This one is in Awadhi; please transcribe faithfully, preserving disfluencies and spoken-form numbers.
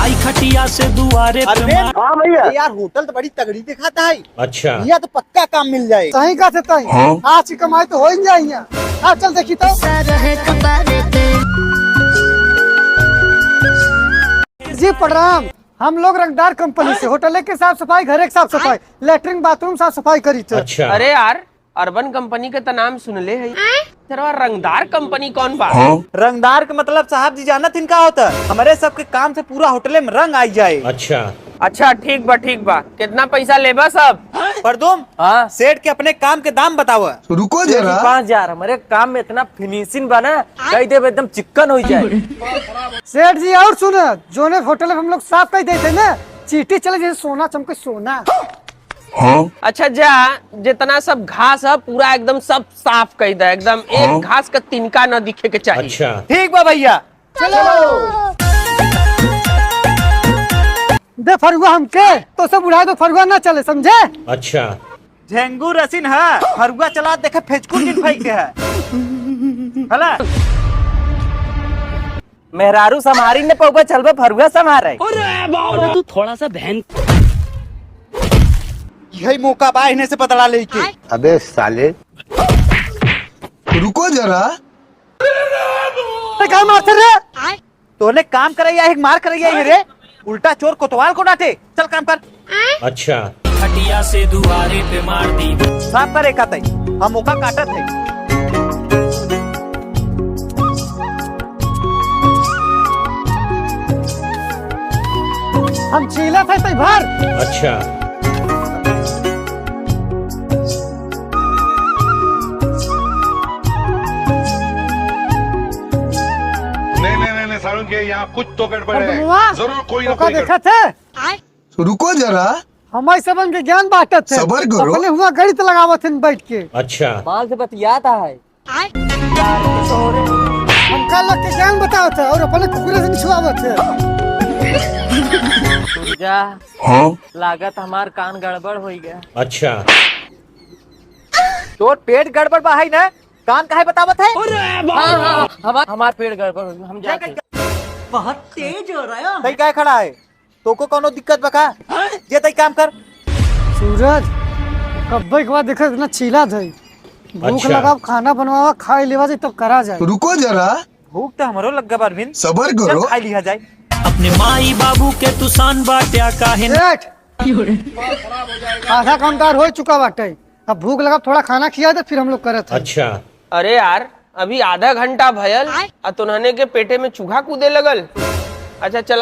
आई खटिया से दुआरे पे अरविंद! मार। हाँ भैया। अरे यार, होटल तो बड़ी तगड़ी दिखाता है। अच्छा। भैया तो पक्का काम मिल जाए। सही कहा थे तई। हाँ। आज की कमाई तो हो ही जाए यहाँ। आ चल देखी तो। जी प्रणाम। हम लोग रंगदार कंपनी से, होटल के साफ सफाई, घर के साफ सफाई, लेटरिन बाथरूम साफ सफाई करी थे। अच्छा। अरे यार, अर्बन कंपनी के त नाम सुनले है। तेरा रंगदार कंपनी कौन बा? रंगदार के मतलब साहब जी जानत हिन का होता? हमरे सबके काम से पूरा होटले में रंग आई जाए। अच्छा। अच्छा, ठीक बा, ठीक बा। कितना पैसा लेबा सब? परदुम, हाँ? सेठ के अपने काम के दाम बतावा। रुको जरा। पाँच हजार, हमरे काम में इतना फिनिशिंग बा ना, कह देब एकदम चिक्कन हो जाए। सेठ जी, और सुन, जोने होटल में हम लोग साफ कर देते ना, चीटी चले जैसे सोना चमके सोना। हाँ? अच्छा जा, जितना सब घास है पूरा एकदम सब साफ कर दे, एकदम एक हाँ? घास का तिनका न दिखे के चाहिए। अच्छा। ठीक बा भैया, चलो। दे फरुआ हमके, तो सब उड़ा दो, फरुआ ना चले, समझे? अच्छा। झेंगू रसिन है, फरुआ चला देखे फेचकुर दिन फेंक दे है। हला। मेहरारू संभारी ने पौबा चलबा फरुआ संभारे। अरे तू थोड़ा सा बहन। यही मौका बा इन्हें से बदला लेके। अबे साले। रुको जरा। ए, का मारते रे? तोहने काम करैया है, मार करैया है रे। उल्टा चोर कोतवाल को डांटे। चल काम कर। अच्छा। खटिया से दुआरे पे मार दी। साफ करे का तई, हम ओका काटत है। हम छीलत है तई भर। अच्छा। नहीं, नहीं, नहीं, नहीं, सारुण के यहाँ कुछ तो गड़बड़ है। बबुआ, जरूर कोई ना ओका कोई देखत है। रुको जरा। हमारे सबन के ज्ञान बांटत है। सबर करो। अपने हुआ गणित लगावत हैं बैठ के। अच्छा। माल से बतियाता है। हमका लोग के ज्ञान बतावत है और अपने कुकुरे से निछुआवत है। सूरजा, हाँ? लागत हमार कान गड़बड़ हो गया। अच्छा। तोर पेट गड़बड़ बा है ना? कान काहे बतावत है? हाँ, हाँ, हमार, हमार पेट गड़बड़ हो गया, हम जाते हैं। बहुत तेज हो रहा है। तई काहे खड़ा है? तोको कौनो दिक्कत बा का? जे तई काम कर। सूरज, कब्बे के बाद देखा इतना चिल्लात है। भूख अच्छा। लगा, खाना बनवावा, खाए लेवा जाए, तब करा जाए। रुको जरा। भूख तो हमरो लग गया, अरविंद। सबर करो। चल, खाई लिया जाए। अपने माई बाबू के तू शान बाट्या काहे न- सेठ, आधा काम कार हो चुका बाटे। अब भूख लगा, थोड़ा खाना खिया दे, फिर हम लोग करत हैं। अच्छा। अरे यार, अभी आधा घंटा भयल, आ तुन्हने के पेटे में चूहा कूदे लगल। अच्छा, चल।